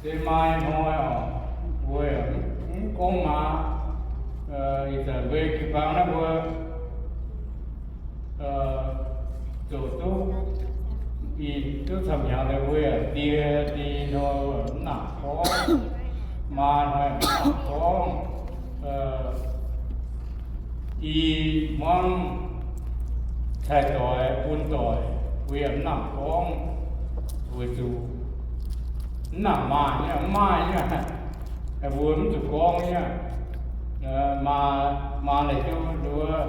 Se maa hnoi oc, mbuo mv gorngv maa. Ih zanc mbuo jiu-baang naaiv mbuo zoux duqv, ih duqv camv hnyangx deix mbuo yaac die, die hnoi mv nangc gorngv, maa hnoi mv nangc gorngv. I hmuangv cai-doix bun doic mbuo yaac mv nangc gorngv, weic zuqc mv nangc maaih nyei, mv maaih nyei. Mbuo mv zuqc gorngv nyei. Maa, maa naaic jienv nduov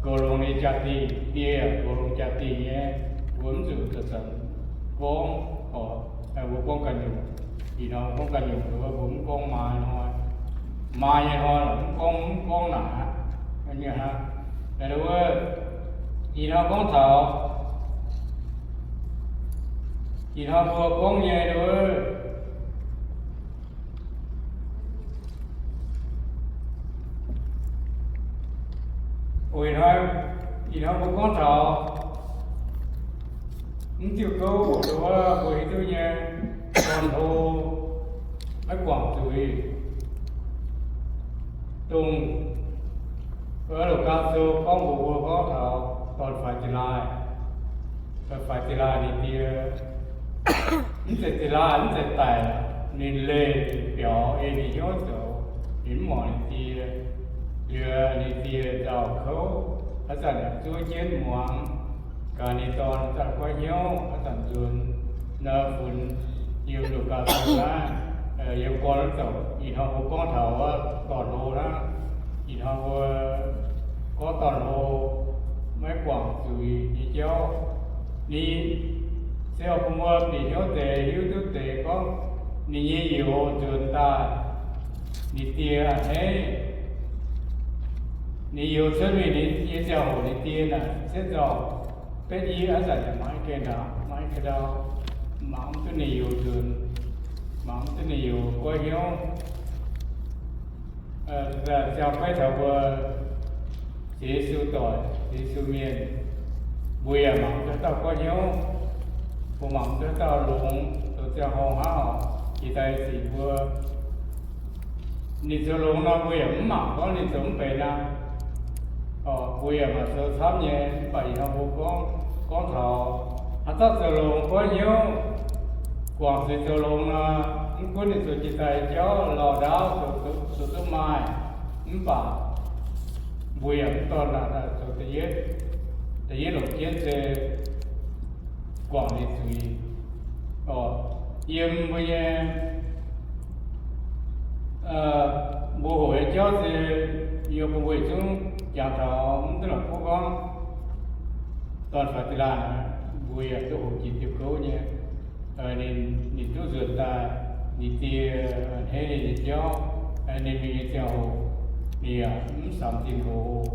goux longx nyei jaa-dingh, die goux longx jaa-dingh nyei, mbuo mv zuqc zanc-zanc gorngv oc. Mbuo gorngv ganh nyungc, ih hnoi gorngv ganh nyungc, mbuo mv gorngv maa hnoi. Maa nyei hnoi mv gorngv, mv gorngv naaic aqv. Wuov, ih hnoi gorngv taux, ih hnoi mbuo gorngv nyei wuov, oc, ih hnoi mbuo gorngv taux mv diuh gouv, wuov mbuo hiuv duqv nyei, dorn-hlo maiv guangc zuiz. Dongh Luqkaa Sou gorngv mbuox mbuo gorngv taux dorn-faix Delaaih. Faix Delaaih ninh die, mv zeiz Delaaih, mv zeiz daic, ninh leih biaux ei ninh hnyouv zoux, ninh mv muangx ninh die. Liuz ninh die nzauh kouv, haaix zanc zuov jienv muangx, gaax ninh dorn zanc goiv hnyouv, haaix zanc nzuonx nor funx yiem Luqkaa Sou naaiv, yiem gorn wuov douc. Ih hnoi mbuo gorngv taux wuov dorn-hlo naaiv. Ih hnoi mbuo gorngv dorn-hlo maiv guangc zuiz nyei jauv. Ninh se oix bun mbuo bieqc hnyouv deix hiuv duqv deix gorngv ninh nyei youz nzuonx daaih, ninh die a'hneiv. Ninh youz cuotv mingh nyei ziangh hoc ninh die naaic cietv nzauh betv i, aav zanc yaac mangc maiv gengh ndaangc, mangc maiv gengh ndau, mangc mv duqv ninh youz nzuonx, mangc mv duqv ninh youz goiv hnyouv. Ziangh hoc taux mbuo sienx Yesu doic, sienx Yesu mienh, mbuo yaac mangc mv duqv dauh goiv hnyouv, mbuo mangc mv duqv dauh longx, zoux ziangh hoc hnangv oc. Jiex daaih sic mbuo, ninh zoux longx nor mbuo yaac mv mangc gorngv ninh zoux mv benx aqv. Mbuo yaac maaih zoux camv nyei, mv baac ih hnoi mbuo gorngv, gorngv taux haaix dauh zoux longx goiv hnyouv, guangc zuiz zoux longx nor, mv gunv ninh zoux jiex daaih nyei jauv lauh ndaauv, zoux duqv maaih, mv baac mbuo yaac mv dorh naaic daaih zoux da'yietv. Da'yietv longc jienv se guangc ninh zuiz. Yiem mbuo nyei mbuo hoqc nyei jauv se yie bun mbuo yietc zungv jangx taux mv duqv la'kuqv gorngv dorn-faix Delaaih, mbuo yaac duqv hoqc jiex diuh gouv nyei. Ninh, ninh duqv nzuonx daaih, ninh die a'hneiv ninh nyei jauv, ninh mingh nyei ziangh hoc, ninh yaac mv samx zinh hoc.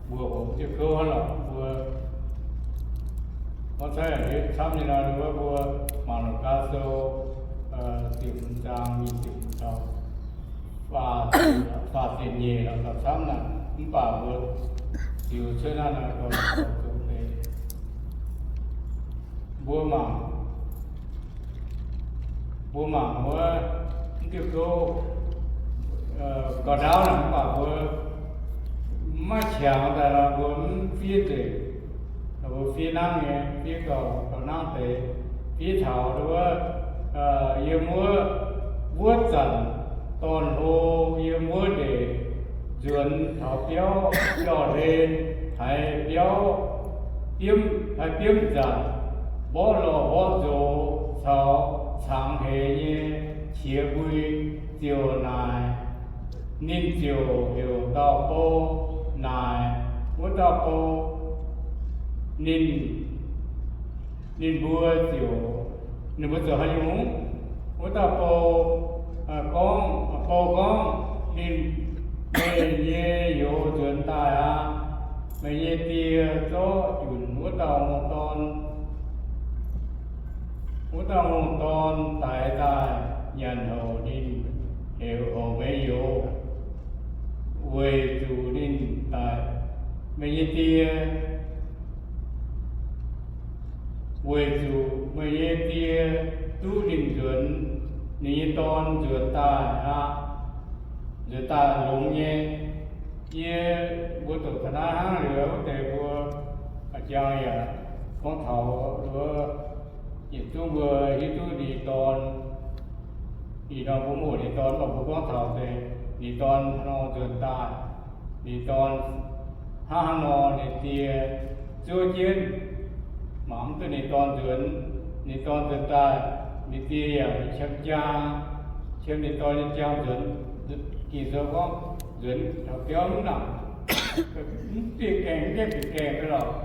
Mbuo hoqc diuh gouv hnangv lorqc, mbuo gorngv cuotv camv nyei nor, wuov mbuo mangc Luqkaa Sou ziepc hmz zaang nyic ziepc hmz taux faah ziepc nyeic lorqc, gauh camv naaic. Mv baac mbuo ziux cuotv naaiv nor, gauh zoux deix. Mbuo mangc, mbuo mangc wuov, mv diuh gouv gauh ndaauv naaic, mv baac mbuo maiv qangx daaih nor, mbuo mv fiev nzengc. Mbuo fiev nangv nyei, fiev gauh, gauh nangv deix. Fiev taux wuov, yiem wuov, wuov zanc dorn-hlo yiem wuov ndeic nzuonx taux biauv, biauv-hlen haiz biauv, biomv, haiz biomv nzanc, mborqv lorh mborqv nzox caux cangx heix nyei qiex mbui ziouc naaic, ninh ziouc heuc dauh bou naaic wuov dauh bou. Ninh, ninh mbuo ziouc, ninh mbuo ziouc haaix nyungc? Wuov dauh bou gorngv, bou gorngv, ninh, meih nyei youz nzuonx daaih aqv. Meih nyei die zorqv junc wuov dauh ngongh dorn, wuov dauh ngongh dorn daix daaih nyanc houc ninh, heuc houc meih youz, weic zuqc ninh daic, meih nyei die, weic zuqc meih nyei die duqv ninh nzuonx, ninh nyei dorn nzuonx daaih aqv. Nzuonx daaih longx nyei. Yie mbuo doqc taux naaiv hnangv liuz, wuov deix mbuo a'jang yaac gorngv taux wuov, yietc zungv mbuo hiuv duqv ninh dorn. Ih hnoi mbuo mv oc ninh dorn, mv baac mbuo gorngv taux deix ninh dorn nor nzuonx daaih. Ninh dorn hnangv haaix nor ninh die zuov jienv, mangc mv duqv ninh dorn nzuonx. Ninh dorn nzuonx daaih, ninh die yaac qiemx jaang, qiemx ninh dorn nyei jaang nzuonx. Ging-Sou gorngv nzuonx taux biauv mv nangc, mv bieqc gaengh, mv gaengh bieqc gaengh lorqc.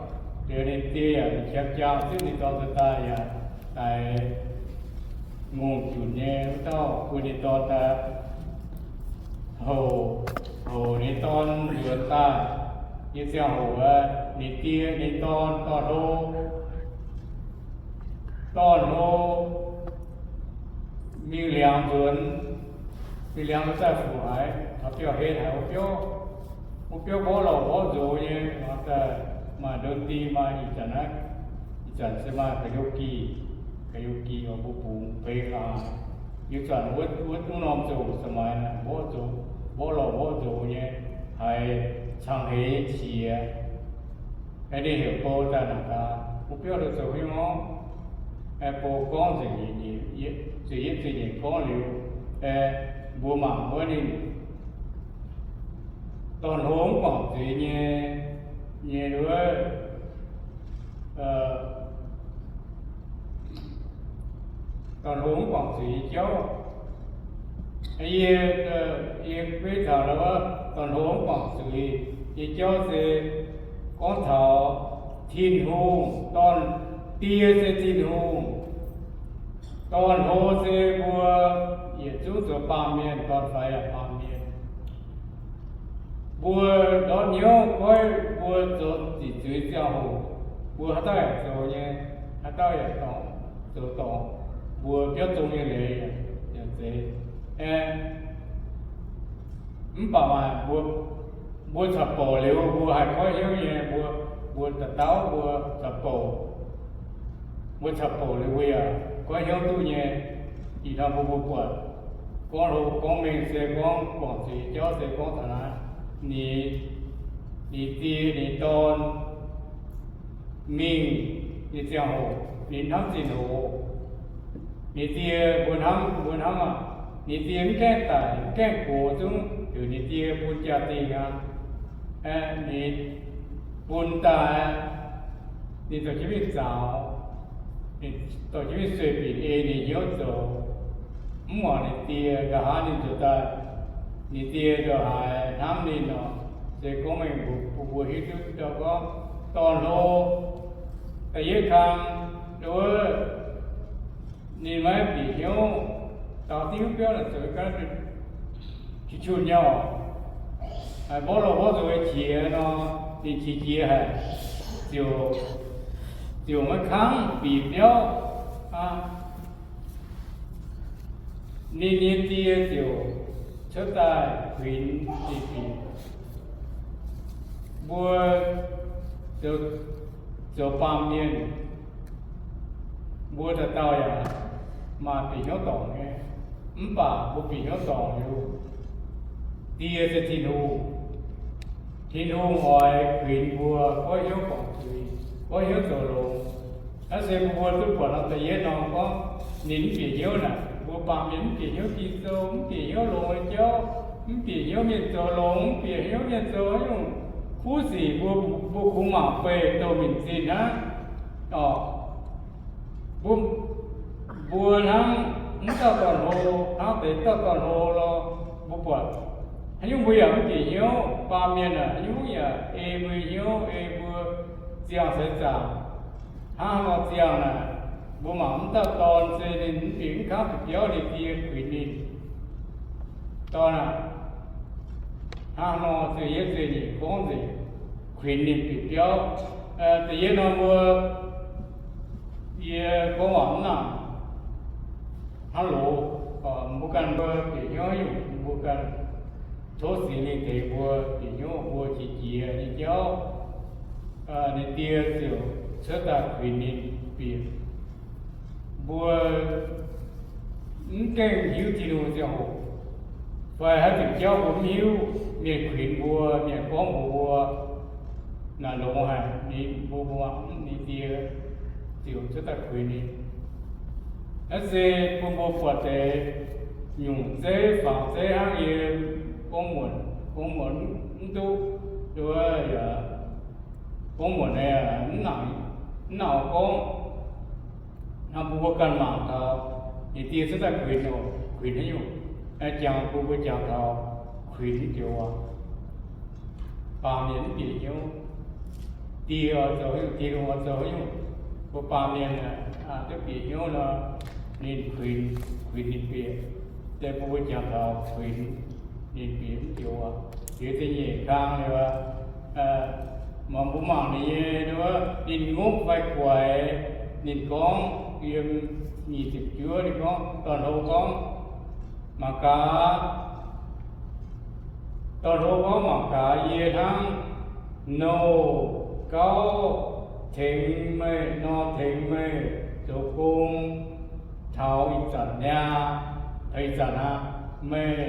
Liuz ninh die yaac qiemx jaang zipv ninh dorn nzuonx daaih yaac daic ngongh junc nyei wuov dauh bun ninh dorn daaih houc, houc ninh dorn nzuonx daaih. Nyei ziangh hoc ninh die, ninh dorn dorn hlo, dorn hlo mingh liangx nzuonx. Mingh liangx nzuonx daaih funx haiz taux biauv-hlen haic wuov biauv. Wuov biauv mborqv lorh mborqv nzox nyei, daaih maaih ndo di maaih ih zanc naaiv, ih zanc se maaih ga'youz gih, ga'youz gih oix mbuo bungx beiv aac. Yiu zanc wuov, wuov norm zoqc สมัย naaic mborqv nzox, mborqv lorh mborqv nzox nyei, haiz cangx heix nyei qiex. Aengx ninh heuc bou daaih naaic gaax, wuov biauv ndoh zoux haaix nyungc orv? Aengx bou gorngv nzengc, nzengc yietv nzengc nyeic gorngv liuz, aengx mbuo mangc wuov ninh dorn hlo mv guangc zuiz nyei, nyei wuov, dorn hlo mv guangc zuiz nyei jauv. Yie, yie beiv taux wuov dorn hlo mv guangc zuiz nyei jauv se gorngv taux Tin-Hungh, dorn, die se Tin-Hungh. Dorn hlo se mbuo yietc zungv zoux baamh mienh, dorn faix yaac baamh mienh. Mbuo ndortv hnyouv goiv mbuo zoux ziqc zuiz ziangh hoc, mbuo haaix dauh yaac zoux nyei, haaix dauh yaac dorngc, zoux dorngc mbuo biauv zong nyei leiz yaac zeiz. Aeqv, mv baac maaih mbuo, mbuo caux bouc liuz mbuo haih goiv hnyouv nyei, mbuo, mbuo da'dauv mbuo caux bouc, mbuo caux bouc liuz mbuo yaac goiv hnyouv duqv nyei. Ih hnoi mbuo, mbuo buatc gorngv hlo gorngv mengh se gorngv guangc zuiz jauv se gorngv taux naaiv, ninh, ninh die ninh dorn mingh nyei ziangh hoc ninh hnamv zinh hoc. Ninh die mbuo hnamv, mbuo hnamv aqv, ninh die mv gaengh daic mv gaengh gox zungv heuc ninh die bun jaa-dingh aqv. Ninh bun daaih, ninh dorh jienv mingh zaux, ninh dorh jienv mingh sueih binc ei ninh hnyouv zoux. Mv muangx ninh die, nqa'haav ninh nzuonx daaih, ninh die ndongc haaix hnamv ninh nor, se gorngv mengh mbuo, mbuo hiuv duqv dauh gorngv dorn hlo da'yietv kang, wuov, ninh maiv bieqc hnyouv, daaux diuv biauv naaic zoux ganh qun-qun nyei oc. Mborqv lorh mborqv nzox nyei qiex nor, ninh qiex jiez haic, ziouc, ziouc maiv kangv bieqc biauv aqv. Ninh nyei die ziouc cuotv daaih kuinx ninh bieqc. Mbuo zoux, zoux baamh mienh, mbuo dauh dauh yaac maaih bieqc hnyouv dorngc nyei, mv baac mbuo bieqc hnyouv dorngc liuz, die se Tin-Hungh. Tin-Hungh oix kuinx mbuo goiv hnyouv guangc zuiz, goiv hnyouv zoux longx. Naaiv se mbuo duqv buatc nor da'yietv norm gorngv, ninh mv bieqc hnyouv naaic, mbuo baamh mienh mv bieqc hnyouv Ging-Sou, mv bieqc hnyouv longx nyei jauv, mv bieqc hnyouv mienh zoux longx, mv bieqc hnyouv mienh zoux nyungc kuv sic, mbuo, mbuo kungx mangc beih douh minc zinh hnangv. Orqc, mbuo, mbuo hnangv mv dauh dorn-hlo, hnangv deix dauh dorn-hlo lorh. Mbuo buatc haaix nyungc mbuo yaac mv bieqc hnyouv. Baamh mienh aah, haaix nyungc yaac ei mbuo hnyouv, ei mbuo ziangh seix zaangc. Hnangv nor ziangh naaic, mbuo mangc mv dauh dorn se ninh mv bieqc, mv kangv bieqc biauv, ninh die kuinx ninh. Dorn aah, hnangv nor se yietv se nyeic gorngv nzengc, kuinx ninh bieqc biauv. Da'yietv norm mbuo, yie gorngv waac mv nangc hnangv loz, mbuo ganh mbuo bieqc hnyouv nyungc, mbuo ganh tov Singx Lingh tengx mbuo bieqc hnyouv, mbuo qiex jiez nyei jauv, ninh die ziouc cuotv daaih kuinx ninh bieqc. Mbuo mv gaengh hiuv Tin-Hungh ziangh hoc, fai haaix diuc jauv mbuo mv hiuv, mienh kuinx mbuo, mienh gorngv mbuox mbuo, naaic longx haic, ninh mbuo, mbuo mangc ninh die ziouc cuotv daaih kuinx ninh. Naaiv se bun mbuo buatc deix nyungc zeiv fangx zeiv hnangv yie gorngv muonc, gorngv muonc mv duqv, nduov yaac gorngv muonc naaiv, mv nangc gorngv. Hnangv bun mbuo ganh mangc taux, ninh die cuotv daaih kuinx oc, kuinx haaix nyungc? Jangx bun mbuo jangx taux kuinx joux aac, baamh mienh mv bieqc hnyouv. Die oix zoux haaix nyungc, Tin-Hungh oix zoux haaix nyungc, mbuo baamh mienh duqv bieqc hnyouv nor, ninh kuinx, kuinx ninh bieqc. Se bun mbuo jangx taux kuinx ninh bieqc mv joux aac. Liuz da'nyeic kang liuz, mbuo mangc ninh nyei, ninh ngopv fai guaix, ninh gorngv yiem nyic ziepc juov, ninh gorngv, dorn hlo gorngv, mangc gaax, dorn hlo gorngv, mangc gaax, yie hnangv nouh gauv tengx meih nor, tengx meih zoux gong taux ih zanc niaa, taux ih zanc aqv. Meih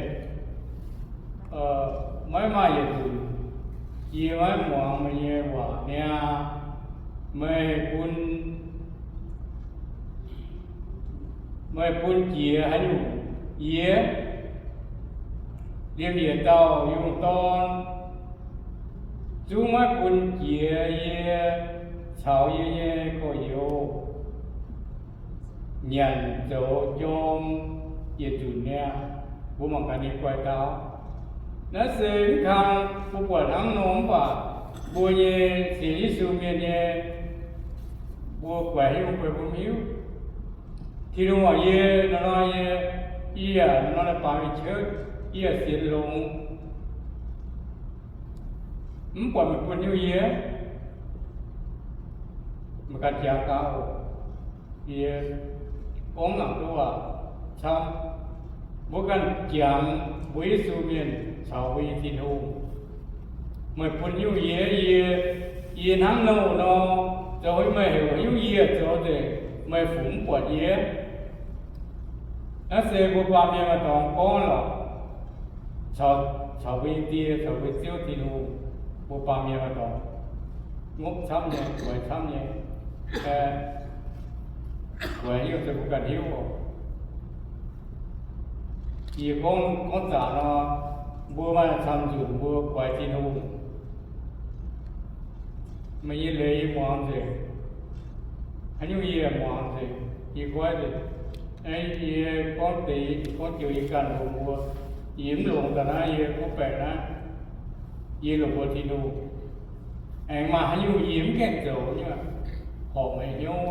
maiv maaih yietc nzunc yie maiv muangx meih nyei waac niaa. Meih bun, meih bun jiex haaix nyungc yie? Liemh yietc dauh yungh dorn zungv maiv bun jiex yie caux yie nyei gorx-youz nyanc zoux jorm yietc nzunc niaa. Mbuo mangc gaax ninh guaix dau. Naaiv se mv kang mbuo buatc hnangv nor mv baac mbuo nyei sienx Yesu mienh nyei, mbuo guaix haaix nyungc guaix mbuo mv hiuv. Tin-Hungh aac, yie nor, nor yie, yie yaac nor, nor baamz mienh cuotv, yie yaac sienx longx, mv buatc meih bun haaix nyungc yie. Meih ganh jangx gaax oc. Yie gorngv nangc duqv aac, camv, mbuo ganh jangx mbuo Yesu mienh caux mbuo nyei Tin-Hungh. Meih bun nyungc yie, yie, yie hnangv nouh nor, zoux meih heuc nyungc yie zoux nzengc, meih fungc mv buatc yie? Naaiv se mbuo baamh mienh maaih dorngx gorngv lorqc, caux, caux mbuo nyei Die, caux mbuo Ziouv Tin-Hungh, mbuo baamh mienh maaih dorngx ngopv camv nyei, guaix camv nyei, guaix haaix nyungc se mbuo ganh hiuv oc. Yie gorngv, gorngv zaqc nor, mbuo maaih camv nzunc mbuo guaix Tin-Hungh. Meih nyei leiz yie muangx nzengc. Haaix nyungc yie muangx nzengc, yie goiv nzengc. Yie gorngv deix, gorngv joux yie ganh longx mbuo, yie mv longx daaih naaiv, yie gorngv baengc naaiv, yie longx mbuo Tin-Hungh. Aengx maaih haaix nyungc yie mv gaengh zoux nyei, horpc meih hnyouv.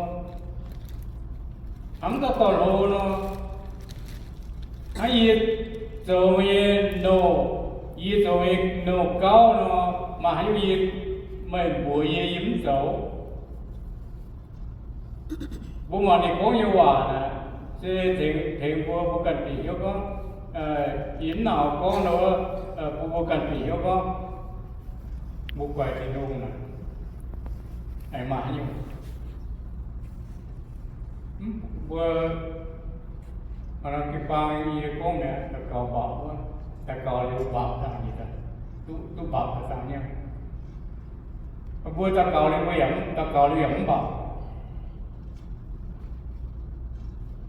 Hnangv mv dauh dorn-hlo nor, hnangv yie zoux meih nyei nouh, yie zoux meih nyei nouh gauv nor, maaih haaix nyungc yie, meih mbuox yie, yie mv zoux. Mbuo mangc ninh gorngv nyei waac naaic, se tengx mbuo, mbuo ganh bieqc hnyouv gorngv, yie mv nangc gorngv nor, bun mbuo ganh bieqc hnyouv gorngv, mbuo guaix Tin-Hungh naaic, aengx maaih haaix nyungc? Mbuo, aa, jiu-baang yie gorngv mi'aqv, daux gaux mbaauc wuov, daux gaux liuz mbaauc dangh nyei, duqv, duqv mbaauc dangh nyei. Mbuo daux gaux liuz mbuo yaac, daux gaux liuz yaac mv mbaauc.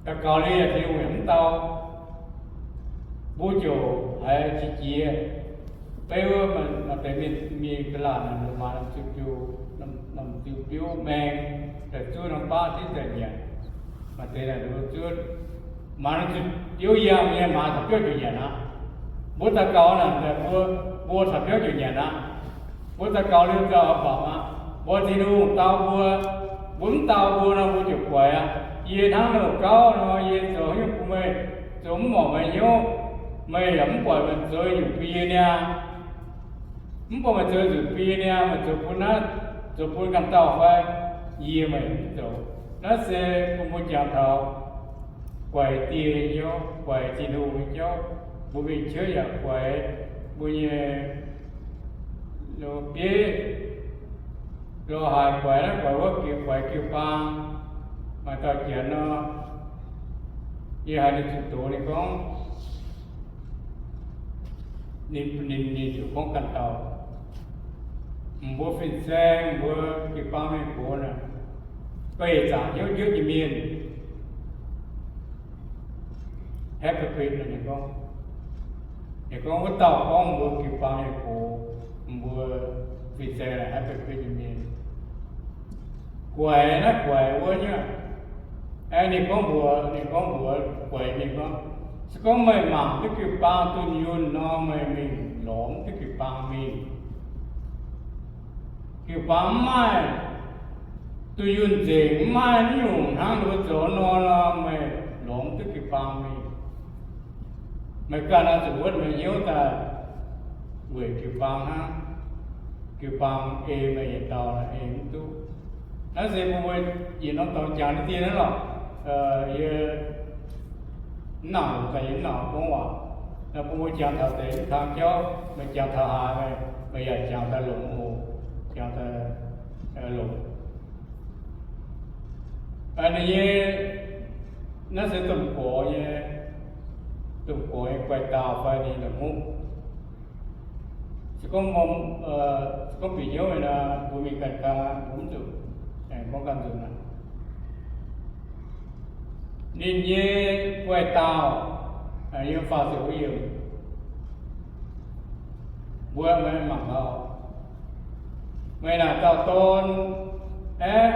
Daux gaux liuz yaac Tin-Hungh yaac mv dau. Mbuo ziouc haiz qiex jiez. Beiv wuov maaih deix mienh, mienh ga'laanh, maaih norm ziu-biouv, norm ziu-biouv maeng, daaih zuov norm baav diqv daaih nyanc. Maaih deix naaic zuov, maaih norm ziu-biouv yangh nyei, maaz caux biauv ziouc nyanc aqv. Mbuo daux gaux naaic, mbuo, mbuo caux biauv ziouc nyanc aqv. Mbuo daux gaux liuz daaih oix mbaauc aqv. Mbuo Tin-Hungh dau mbuo, mbuo mv dau mbuo nor, mbuo ziouc guaix aqv. Yie hnangv nouh gauv nor, yie zoux haaix nyungc bun meih zoux mv horpc meih hnyouv, meih yaac mv buatc meih zoux nyungc bun yie niaa. Mv buatc meih zoux nyungc bun yie niaa, meih zoux bun naaiv, zoux bun ganh dauh fai? Yie meih mv zoux. Naaiv se bun mbuo jangx taux guaix dieh nyei jauv, guaix Tin-Hungh nyei jauv. Mbuo mingh cuotv yaac guaix mbuo nyei bieiv, lo haaix guaix naaiv guaix wuov, guaix jiu-baang. Maaih dauh janx nor, Yie haiz ninh zuqc doz, ninh gorngv, ninh, ninh, ninh zuqc gorngv ganh dauh, mbuo fin-saeng, mbuo jiu-baang mienh gox naaic, beih zaangc hnyouv njiec nyei mienh, hypocrite, ninh gorngv. Ninh gorngv wuov dauh gorngv mbuo jiu-baang mienh gox, mbuo fin-saeng naaic hypocrite nyei mienh. Guaix naaiv guaix wuov nyei. Aengx ninh gorngv mbuox, ninh gorngv mbuox guaix mienh gorngv, se gorngv meih mangc duqv jiu-baang dunh yunh nor, meih mingh lorz duqv jiu-baang mingh. Jiu-baang mv maaih dunh yunh nzengc, mv maaih naaiv nyungc hnangv ninh mbuo zoux nor, nor meih lorz duqv jiu-baang mingh. Meih ganh oix zuqc wuonv meih hnyouv daaih weic jiu-baang hnangv. Jiu-baang ei meih yietc dauh ei mv duqv. Naaiv se mbuo yietc norm dorngx jangx nyei dien naaiv lorqc. Yie mv nangc longc daaih, yie mv nangc gorngv waac. Naaiv bun mbuo jangx taux deix mv kang jauv, meih jangx taux haaix, meih yaac jangx daaih longx oc. Jangx daaih longx. Ninh nyei, naaiv se domh gorx nyei, domh gorx nyei guaix daauh fai ninh la'hmuqv. Se gorngv, se gorngv bieqc hnyouv nor, mbuo mingh ganh ganh, mbuo mv zuqc, aengx gorngv ganh nzunc aqv. Ninh nyei guaix daauh, yiem faah ziepc wuov yiemc, mbuo mangc gaax, meih naaic dauh dorn aeqv,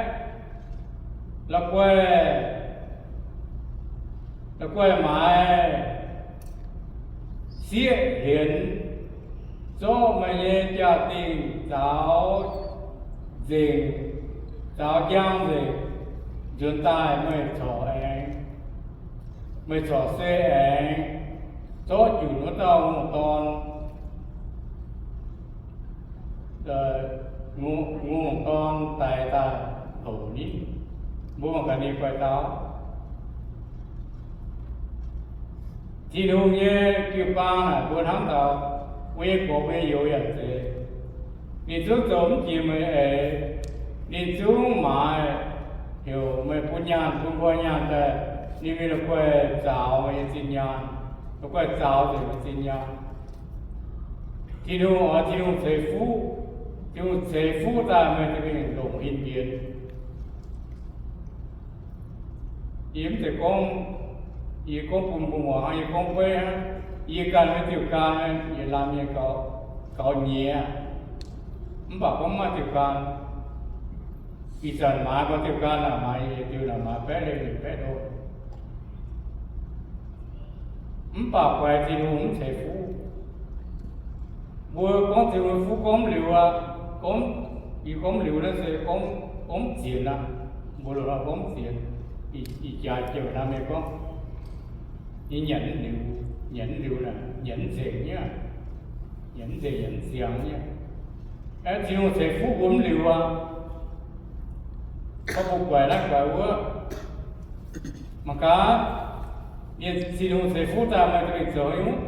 la'guaih, la'guaih maaiz sieqv hienx, zorqv meih nyei jaa-dingh zaux nzengc, zaux njang nzengc, nzuonx daaih meih corc aengx, meih corc se aengx zorqv junc wuov dauh ngongh dorn, ngongh dorn daix daaih houc ninh. Mbuo mangc gaax ninh guaix daauh. Tin-Hungh nyei jiu-baang naaic mbuo hnamv taux, mbuo nyei gorx mbuo nyei youz yaac zeiz. Ninh zungv zoux mv jiex meih eix. Ninh zungv maaiz heuc meih bun nyaanh, bun nqoi nyaanh daaih, ninh mingh la'guaih zaux meih nyei zinh nyaanh, la'guaih zaux nzengc meih zinh nyaanh. Tin-Hungh oix Tin-Hungh ceix fuqv, Tin-Hungh ceix fuqv daaih meih za'gengh longc hin mbienx. Yie mv zeiz gorngv, yie gorngv bun mbuo muangx hnangv, yie gorngv beiv hnangv. Yie ganh nyei diuh gaan, yie laanh mienh gaux, gaux nyiex, mv baac gorngv maaih diuh gaan, ih zanc maaiz gorngv diuh gaan naaic, maaiz yietc diuh naaic maaiz baeqv leih baeqv ndo. Mv baac guaix Tin-Hungh mv ceix fuqv. Mbuo gorngv Tin-Hungh nyei fuqv gorngv mv liuz aqv. Gorngv, yie gorngv mv liuz naaiv se gorngv, gorngv mv zienx aqv. Mbuo loz-hnoi gorngv mv zienx. Ih jaax jiex naaiv mienh gorngv, yie nyanc mv liuz, nyanc mv liuz naaic, nyanc mv nzengc nyei, nyanc mv nzengc, nyanc mv ziangx nyei. Aeqv, Tin-Hungh ceix fuqv mbuo mv liuz aqv. Gorngv mbuo guaix naaiv guaix wuov, mangc gaax, mienh Tin-Hungh ceix fuqv daaih meih za'gengh zoux haaix nyungc?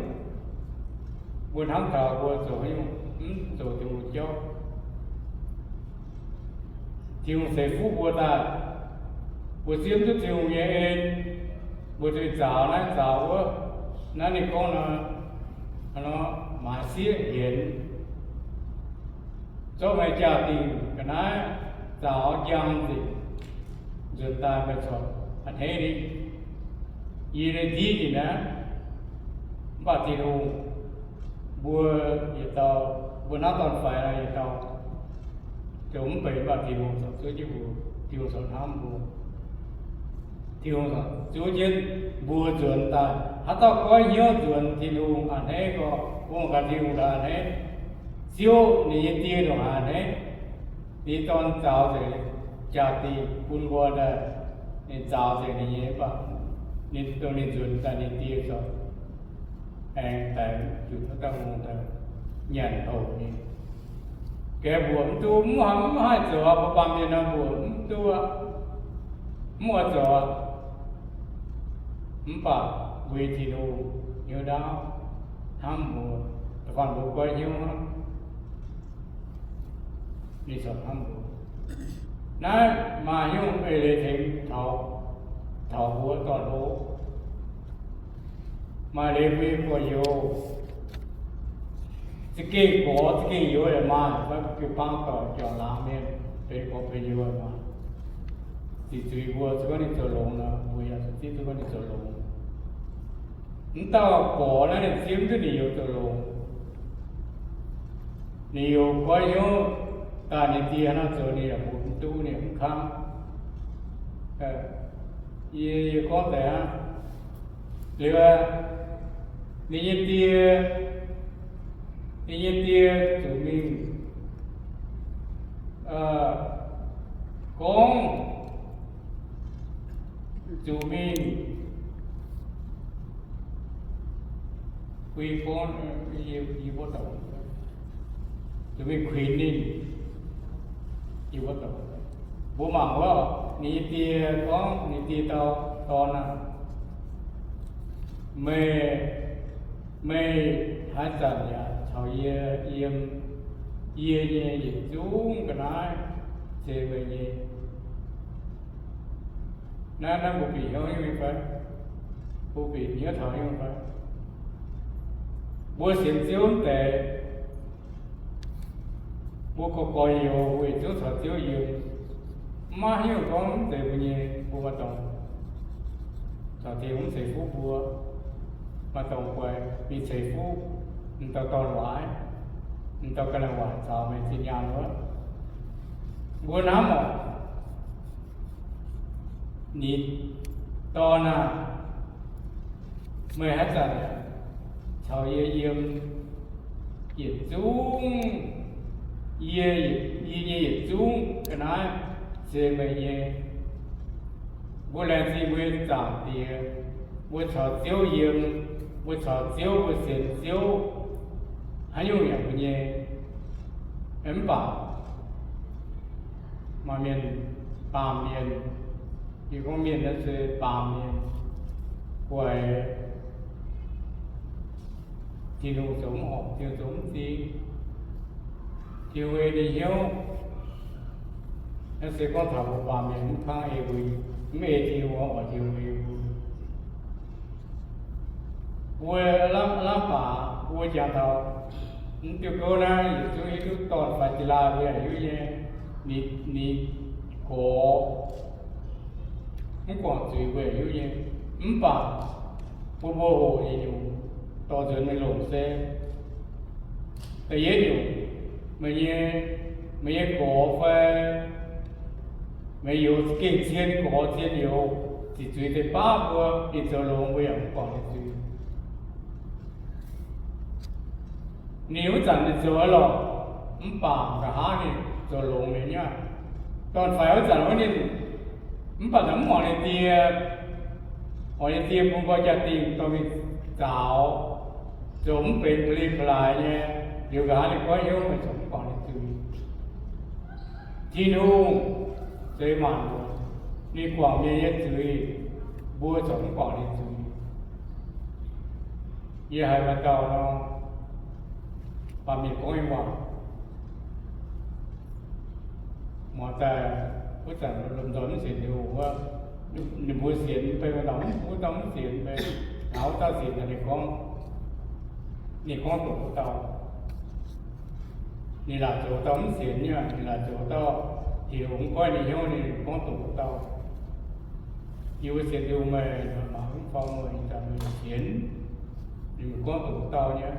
Mbuo hnamv taux mbuo zoux haaix nyungc? Mv zoux Tin-Hungh jauv. Tin-Hungh ceix fuqv mbuo daaih, mbuo zieqv mv duqv Tin-Hungh nyei en, mbuo za'gengh zaux naaiv zaux wuov. Naaiv ninh gorngv nor, maaiz sieqv hienx, zorqv meih jaa-dingh ga'naaiv zaux njang nzengc, nzuonx daaih meih corc a'hneiv ninh. Yie nyei ndiqv ninh aqv. Mv baac Tin-Hungh, mbuo yietc dauh, mbuo hnamv dorn-faix nor yietc dauh, zoux mv benx, mv baac Tin-Hungh corc zuov jienv mbuo, Tin-Hungh corc hnamv mbuo. Tin-Hungh zuov jienv mbuo nzuonx daaih. Haaix dauh goiv hnyouv nzuonx Tin-Hungh a'hneiv gorqv, mbuo mangc gaax Tin-Hungh a'hneiv. Ziouv ninh nyei Die ndongc haaix a'hneiv. Ninh nyei Dorn zaux nzengc jaa-dingh bun mbuo daaih. Ninh zaux nzengc ninh nyei, mv baac ninh dongh ninh nzuonx daaih ninh Die corc aengx daix zuqc haaix dauh mienh daaih nyanc houc ninh. Gaeqv mbuoqc mv duqv, mv haih, mv haih zoux aqv. Mbuo baamh mienh nor mbuoqc mv duqv aqv. Mv oix zoux aqv. Mv baac mbuo nyei Tin-Hungh hnyouv ndaauv hnamv mbuo, da'faanh mbuo goiv hnyouv hnangv, ninh corc hnamv mbuo. Naaiv maaih nyungc eix leiz tengx taux, taux mbuo dorn-hlo. Maaih leiz mbuo nyei gorx-youz za'gengh gorx za'gengh youz yaac maaih, fai jiu-baang doic juangc laangz mienh benx gorx benx youz yaac maaih. Ziqc zuiz mbuo zuqc gorngv ninh zoux longx nor, mbuo yaac zuqc zipv duqv gorngv ninh zoux longx. Mv dauh gorx naaiv ninh zipv mv duqv ninh youz zoux longx. Ninh youz goiv hnyouv daaih ninh die hnangv nor zoux ninh yaac mbuox mv duqv, ninh yaac mv kangv. Yie, yie gorngv deix hnangv. Liuz, ninh nyei die, ninh nyei die zuqc mingh gorngv, zuqc mingh, bui gorngv, yie, yie mbuo dorngx, zuqc mingh kuinx ninh. Yie mbuo dorngx, mbuo mangc wuov, ninh nyei die gorngv, ninh die dau, Dorn aah, meih, meih haaix zanc yaac caux yie yiem yie nyei yietc zungv ga'naaiv, se meih nyei. Naaiv, naaiv mbuo bieqc hnyouv nyei fai? Mbuo bieqc hnyouv taux nyei fai? Mbuo sienx Ziouv mv deix, mbuo gorx-gorx-youz mbuo yietc zungv caux Ziouv yiem. Mv maaih haaix nyungc gorngv mv zeiz mbuo nyei, mbuo maaih dorngx caux Tin-Hungh mv ceix fuqv mbuo, maaih dorngx guaix mingh ceix fuqv m'dauh dorn-waaic, m'dauh ga'naaiv-waaic caux meih zinh nyaanh wuov. Mbuo hnamv oc, ninh, Dorn aah, meih haaix zanc caux yie yiem yietc zungv, yie, yie nyei yietc zungv ga'naaiv se meih nyei. Mbuo laengz zingh mbuo nyei Zaangc Diex, mbuo caux Ziouv yiem, mbuo caux Ziouv, mbuo sienx Ziouv, haaix nyungc yaac mbuo nyei. Mv baac maaih mienh, baamh mienh, yie gorngv mienh naaiv se baamh mienh, guaix Tin-Hungh zoux mv horpc, Tin-Hungh zoux mv zingh. Tin-Hungh ei ninh hnyouv. Naaiv se gorngv taux mbuo baamh mienh mv kangv ei mbuo, mv ei Tin-Hungh, oix Tin-Hungh ei mbuo. Mbuo lamh, lamh baac mbuo jangx taux mv diuh gouv naaiv yietc zungv hiuv duqv dorn-faix ziex laai mbuo yaac hiuv nyei, ninh, ninh gorx mv guangc zuiz mbuo yaac hiuv nyei. Mv baac bun mbuo hoqc nyei nyungc, dorh nzuonx mingh longc se, da'yietv nyungc, meih nyei, meih nyei gorx fai meih youz gengh zien gorx zien youz, ziqc zuiz deix baav mbuo, ninh zoux longx mbuo yaac mv guangc ninh zuiz. Ninh wuov zanc ninh zoux lorqc, mv baac nqa'haav ninh zoux longx nyei nyei aqv. Dorn-faix wuov zanc wuov ninh, mv baac ninh mv muangx ninh die, muangx ninh die bun nqoi jaa-dingh dorh mingh zaux, zoux mv benx pa'li pa'laaix nyei, liuz nqa'haav ninh goiv hnyouv, meih corc mv guangc ninh zuiz. Tin-Hungh zeix maanc muotc, ninh guangc mienh nyei zuiz, mbuo corc mv guangc ninh zuiz. Yie haiz maaih dauh nor, baamh mienh gorngv nyei waac, muangx daaih wuov zanc lomh nzoih mv sienx Tin-Hungh wuov, ninh mbuo sienx mv bei, wuov dauh mv sienx mv bei, naaiv wuov dauh sienx daaih ninh gorngv, ninh gorngv doqc wuov dauh. Ninh laaic zoux dauh mv sienx nyei, ninh laaic zoux dauh Tin-Hungh mv goiv ninh hnyouv, ninh gorngv doqc wuov dauh. Yie mbuo sienx Tin-Hungh meih, mangc mv faaux meih, ih zanc meih sienx, ninh mv gorngv doqc wuov dauh nyei.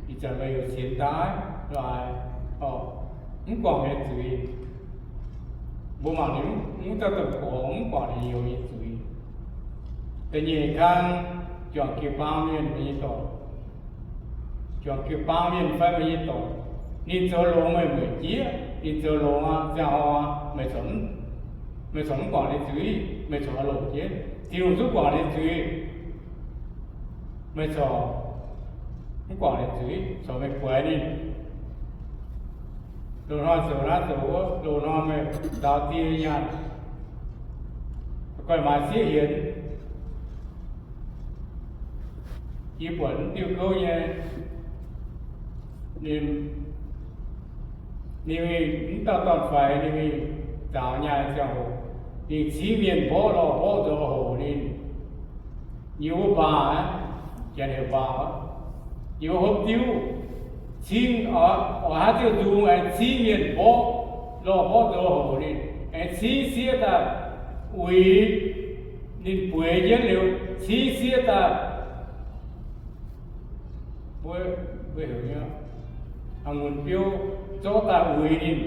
Ih zanc meih heuc sienx daaih laaix, mv guangc nyei zuiz. Mbuo mangc ninh mv dauh domh gorx mv guangc ninh youz nyei zuiz. Da'nyeic kang, juangc jiu-baang mienh meih nyei dorc, juangc jiu-baang mienh fai meih nyei dorc, ninh zoux longx meih mueic jieqv, ninh zoux longx aqv, ziangh hoc aqv, meih corc mv guangc ninh zuiz, meih corc longc jienv. Tin-Hungh zungv guangc ninh zuiz, meih corc mv guangc ninh zuiz, corc meih guaix ninh. Loz-hnoi zoux naaiv zoux wuov, loz-hnoi meih daaux die nyaanh, goiv maaiz sieqv hienx. Yie buatc mv diuh gouv nyei, ninh, ninh mingh mv dauh dorn-faix, ninh mingh zaux nyaanh ziangh hoc, ninh cingv mienh mborqv lorh mborqv nzoux hoc ninh. Yie wuov mbaang aqv, janx heuc mbaang aqv. Yie wuov hopv diuv, cing, oix haaix diuh nzung aengx cing mienh mborqv, lorh mborqv nzox houc ninh, aengx cing sieqv daaih uix ninh bueix jienv liuz, cing sieqv daaih, mbuo, mbuo heuc nyei, a'ngunc biouv zorqv daaih uix ninh,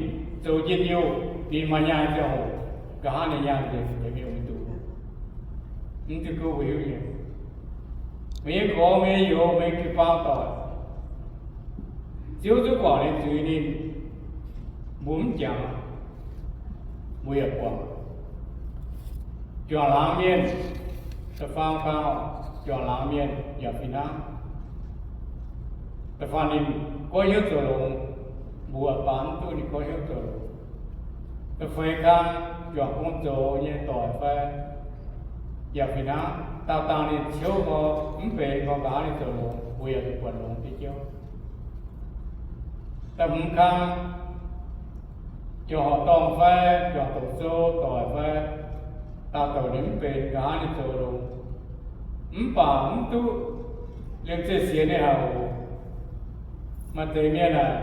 zoux njien-youh, ninh maaih nyaanh ziangh hoc, nqa'haav ninh nyaanh nzengc, meih mv duqv. Mv duqv go hiuv nyei. Meih nyei gorx, meih nyei youz, meih jiu-baang doic, Ziouv zungv guangc ninh zuiz ninh, mbuo mv jangx, mbuo yaac guangc. Juangc laangz mienh, da'faam kang, juangc laangz mienh yaac fih hnangv. Da'faam ninh goiv hnyouv zoux longx, mbuo baac mv duqv ninh goiv hnyouv zoux longx. Da'feix kang, juangc gong zoux nyei doic fai yaac fih hnangv. Daauh dangh ninh ciouv nqoi mv benx nqoi nqa'haav ninh zoux longx, mbuo yaac zuqc buatc longx diuh jauv. Da'hmz kang, juangc horqc dorngh fai juangc doqc sou doic fai, daauh douc ninh mv benx nqa'haav ninh zoux longx, mv baac mv duqv liemh zeih sienx ninh haic oc. Maaih deix mienh aah,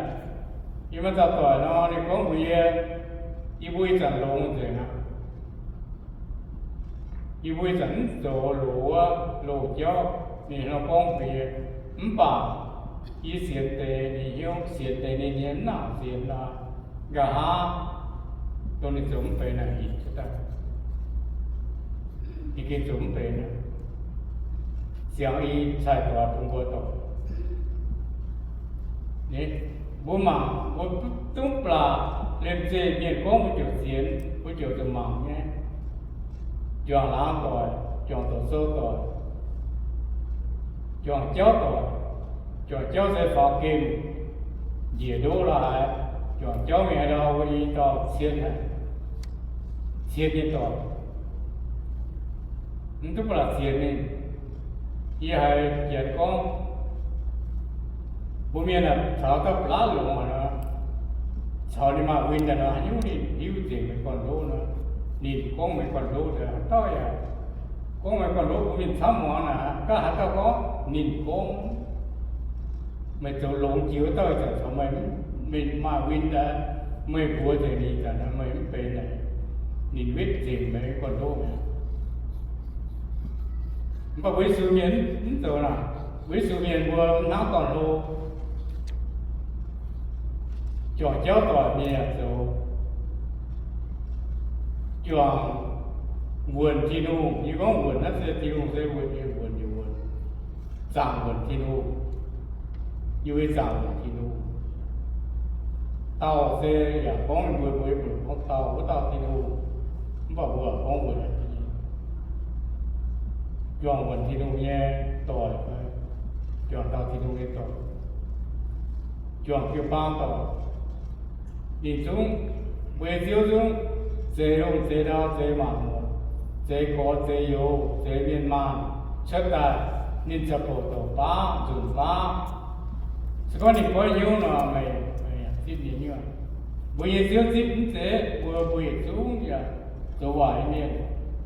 yie maaih dauh doic nor, ninh gorngv mbuox yie, yie mbuo ih zanc longx nzengc aqv. Yie mbuo ih zanc mv zoux loz wuov loz jauv, ninh hnangv nor gorngv mbuox yie. Mv baac yie sienx deix ninh hnyouv, sienx deix ninh nyei mv nangc sienx nor, nqa'haav dongh ninh zoux mv benx naaic, ninh gengh zoux mv benx. Siangx i cai-doix bun mbuo doic. Mbuo mangc, mbuo duqv baac liemh zeih mienh gorngv mbuo ziouc sienx, mbuo ziouc zuqc mangc nyei. Juangc laangz doic, juangc doqc sou doic, juangc jauv doic, juangc jauv se faaux gemh njiec ndoqv lorz haaix, juangc jauv mingh haaix ndau mbuo i dauh cien haic, cien nyei doic, mv duqv ba'laqc sienx ninh. Yie haiz janx gorngv, mbuo mienh aah, caux dauh ba'laqc longx haic nor, caux ninh maaih win daaih nor, haaix nyungc ninh hiuv nzengc meih gorn-ndoqv nor, ninh gorngv meih gorn-ndoqv daaih, haaix dauh yaac gorngv meih gorn-ndoqv bun mienh camv muangx naaic, gaav haaix dauh gorngv ninh gorngv. Meih zoux longx jiex wuov dauh ih zanc caux meih, meih maaih win daaih, meih mbuox nzengc ninh ih zanc nor meih mv benx naaic, ninh wetv nzengc meih gorn-ndoqv mi'aqv. Mv baac mbuo Yesu mienh mv zoux naaic. Mbuo Yesu mienh mbuo hnangv dorn-hlo, juangc jauv doic mienh yaac zoux, juangc wuonc Tin-Hungh. Yie gorngv wuonc naaiv se Tin-Hungh se wuonc nyei wuonc, wuonc, zaangc wuonc Tin-Hungh. Yie mbuo zaangc wuonc Tin-Hungh. Dauh se yaac gorngv mbuo, mbuo, mbuo gorngv dauh, wuov dauh Tin-Hungh, mv baac mbuo gorngv wuonc, juangc wuonc Tin-Hungh nyei doic, juangc dauh Tin-Hungh nyei doic, juangc jiu-baang doic. Ninh zungv, mbuo nyei Ziouv zungv zeix lungh zeix ndau, zeix maanc muotc, zeix gorx zeix youz, zeix mienh maanh, cuotv daaih ninh ziangh hoc douc baav nzunc baav. Se gorngv ninh goiv hnyouv nor, meih, meih zipv ninh nyei. Mbuo nyei Ziouv zipv mv zeiz mbuo, mbuo yietc zungv yaac zoux waaic nyei mienh,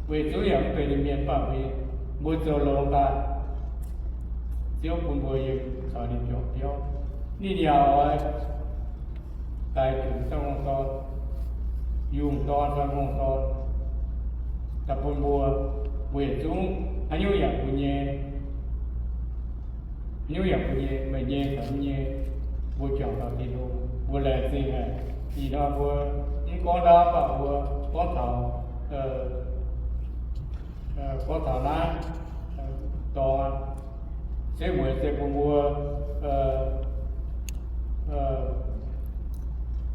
mbuo yietc zungv yaac mv benx ninh mienh, mv baac mbuo, mbuo zoux longx daaih, Ziouv bun mbuo yiem caux ninh juangc biauv. Ninh yaac oix daix junc dauh ngongh dorn, yungh dorn fai ngongh dorn, daaih bun mbuo. Mbuo yietc zungv haaix nyungc yaac bun nyei, haaix nyungc yaac bun nyei, meih nyei caux mv nyei, mbuo juangc taux Tin-Hungh, mbuo laengz zingh haic. Ih hnoi mbuo mv gorngv ndaauv, mv baac mbuo gorngv taux, gorngv taux naaiv dorngx aqv. Se mueiz se bun mbuo,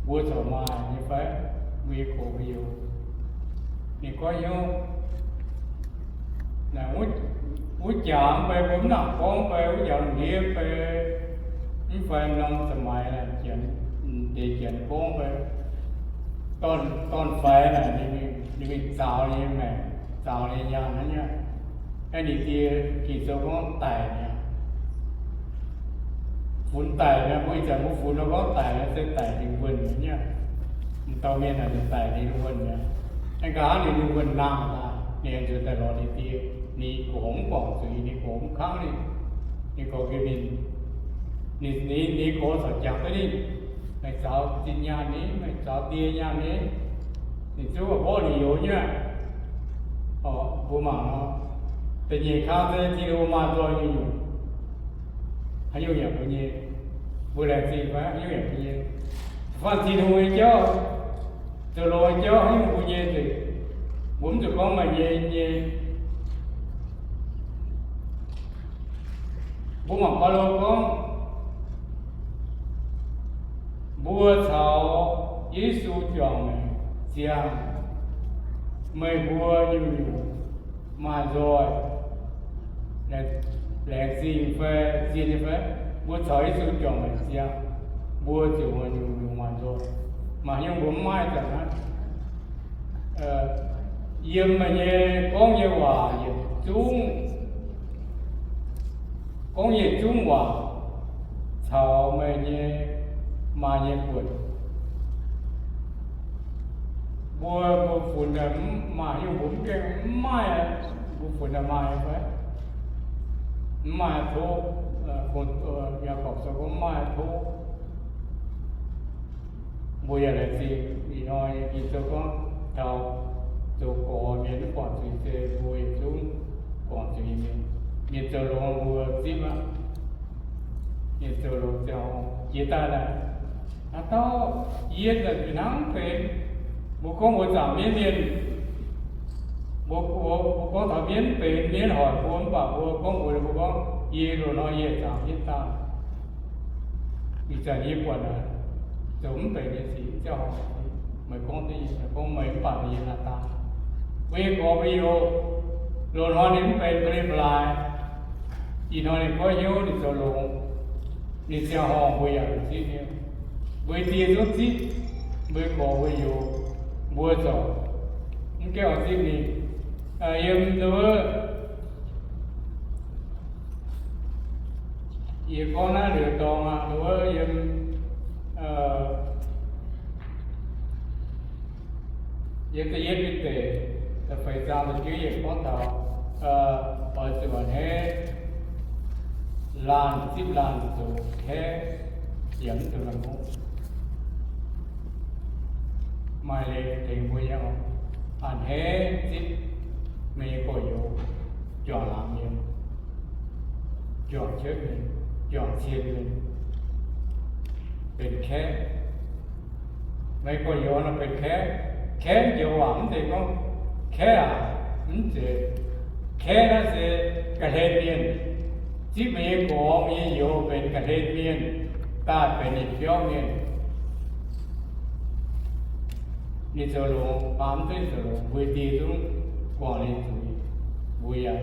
mbuo corc maaih nyei fai? Mbuo nyei gox mbuo youz, ninh goiv hnyouv, wuov jaax mv bei mbuo mv nangc gorngv mv bei, wuov jaax lungh ndiev mv bei, mv fai norm za'maix deix janx gorngv mv bei, dorn, dorn-faix naaic, ninh mingh zaaux ninh nyei maengc, zaaux ninh nyei nyaanh hnangv nyei. Aeqv, ninh die Ging-Sou gorngv daic mi'aqv. Funx daic mi'aqv. Mbuo ih zanc mbuo funx nor gorngv daic mi'aqv, se daic lingh wuonh mi'aqv. M'dauh mienh naaic ninh daic lingh wuonh mi'aqv. Aengx nqa'haav ninh lingh wuonh nangh daaih, ninh aengx nzuonx daaih lorz ninh die. Ninh gorngv guangc zuiz, ninh gorx mv kangv ninh, ninh gorx nqemh ninh, ninh, ninh gorx corc jangx duqv ninh, meih zaux zinh nyaanh ni, meih zaux die nyaanh ni, ninh zungv mborqv ninh youz nyei aqv. Mbuo mangc nor, da'nyeic kang se Tin-Hungh maaz nzoih nyungc-nyungc. Haaix nyungc yaac mbuo nyei, mbuo laengz zingh fai haaix nyungc yaac mbuo nyei. Da'faanh Tin-Hungh nyei jauv, zoux longx nyei jauv haaix nyungc mbuo nyei nzengc. Mbuo mv zuqc gorngv meih nyei, nyei. Mbuo mangc Baulo gorngv, mbuo caux Yesu juangc maengc ziangh, meih mbuo nyungc-nyungc maaz nzoih, laengz zingh fai zien nyei fai, mbuo caux Yesu juangc maengc ziangh, mbuo ziouc nyungc-nyungc maaz nzoih. Maaih nyungc mbuo mv maaih zanc naaiv. Yiem meih nyei gorngv nyei waac yietc zungv, gorngv yietc zungv waac caux meih nyei, maaih nyei buonc. Mbuo, mbuo funx maaih nyungc mbuo mv gaengh mv maaih, mbuo funx maaih nyei fai? Mv maaih tov. Yaagorpc Sou gorngv mv maaih tov. Mbuo yaac laengz zingh ih hnoi Ging-Sou gorngv taux zoux gorx mienh mv guangc zuiz se mbuo yietc zungv guangc zuiz nyei mienh. Mienh zoux longx mbuo zipv aqv. Mienh zoux longx ziangh hoc jiex daaih naaic, haaix dauh yiem naaic fih hnangv mv benx. Mbuo gorngv mbuo zaangc mienv mienh, mbuo, mbuo gorngv taux mienv mv benx, mienv hoic mbuo mv baac mbuo gorngv mbuo, mbuo gorngv, yie loz-hnoi yie zaangc mienv daaih. Ih zanc yie buatc naaic, zoux mv benx nyei sic, ziangh hoc meih gorngv duqv yie, meih gorngv meih mv baac yie naaic daaih. Mbuo nyei gorx mbuo youz, loz-hnoi ninh mv benx ga'hlen ga'laaix. Ih hnoi ninh goiv hnyouv, ninh zoux longx, ninh ziangh hoc mbuo yaac zipv nyei. Mbuo nyei die zungv zipv, mbuo nyei gorx mbuo youz, mbuo corc mv gaengh oix zipv ninh. Yiem nduov, yie gorngv naaiv liuz dorngx aqv, nduov yiem, yiem da'yietv Bide da'feix zaang da'juov yiemc gorngv taux oix zuqc a'hneiv laanh zipv laanh zoux kaeqv, yaac mv dungx la'ngopv. Maaih leiz tengx mbuo nyei oc. A'hneiv zipv meih nyei gorx-youz, juangc laangz mienh, juangc cuotv mienh, juangc cien mienh, benx kaeqv. Meih gorx-youz nor benx kaeqv. Kaeqv joux waac mv zeiz gorngv, kaeqv aac, mv zeiz. Kaeqv naaiv se ga'hlen mienh. Zipv meih nyei gorx, meih nyei youz benx ga'hlen mienh, daaih benx ninh biauv mienh. Ninh zoux longx, baamz duqv ninh zoux longx, mbuo die zungv guangc ninh zuiz, mbuo yaac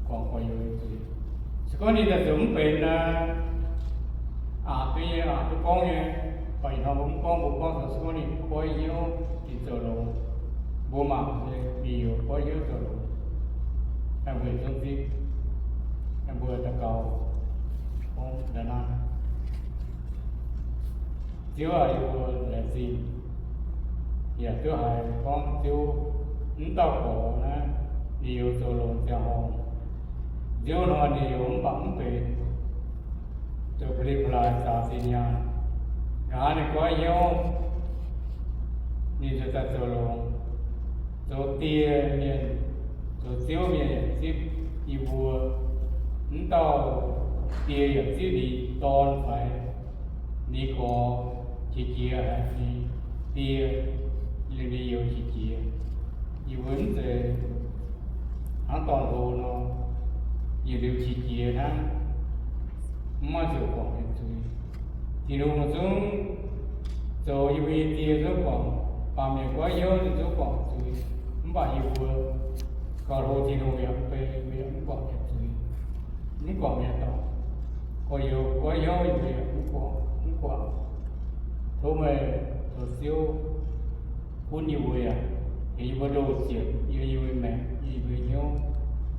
guangc gorx-youz nyei zuiz. Se gorngv ninh daaih zoux mv benx naaic, aqc duqv nyei, aqc duqv gorngv nyei, baac ih hnoi mbuo mv gorngv, mbuo gorngv zoux, se gorngv ninh goiv hnyouv, ninh zoux longx, mbuo mangc se ninh youz goiv hnyouv zoux longx, mbuo yietc zungv zipv, mbuo daux gaux gorngv naaiv, Ziouv aac, yie mbuo laengz zingh, yaac duqv haiz gorngv Ziouv, mv dauh gorx naaiv, ninh youz zoux longx ziangh hoc, Ziouv hnoi ninh youz mv baac mv benx, zoux peli-palaai zaaux zinh nyaanh. Nqa'haav ninh goiv hnyouv, ninh ziouc daaih zoux longx, zoux die mienh, zoux Ziouv mienh yaac zipv yie mbuo. Mv dauh die yaac zipv ninh dorn faix, ninh gorx qiex jiez haic ninh die, ninh youz qiex jiez. Yie mbuo mv zeiz hnangv dorn-hlo nor, yietc liuz qiex jiez hnangv, mv maaih ziouc guangc nyei zuiz. Tin-Hungh zungv zoux yie mbuo nyei die zungv guangc, baamh mienh goiv hnyouv ninh zungv guangc zuiz. Mv baac yie mbuo gauh hlo Tin-Hungh yaac mv bei, yie mbuo yaac mv guangc nyei zuiz, mv guangc nyei dorngx. Gorx-youz goiv hnyouv yie mbuo yaac mv guangc, mv guangc. Tov meih zoux Ziouv gunv yie mbuo yaac tengx yie mbuo ndoh ziepc yie mbuo maengc, yie mbuo hnyouv,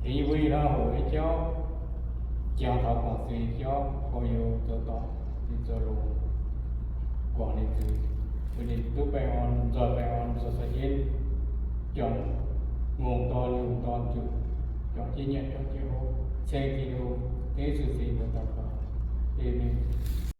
tengx yie mbuo ih hnoi hoqc nyei jauv, jangx taux guangc zuiz nyei jauv, gorx-youz zoux dorngc, ninh zoux longx, guangc ninh zuiz, bun ninh duqv baengh orn, nzoih baengh orn, zoux caux jienv juangc ngongh dorn, yungh dorn zuqc juangc jienv nyei, juangc jienv hlo, ceng Tin-Hungh.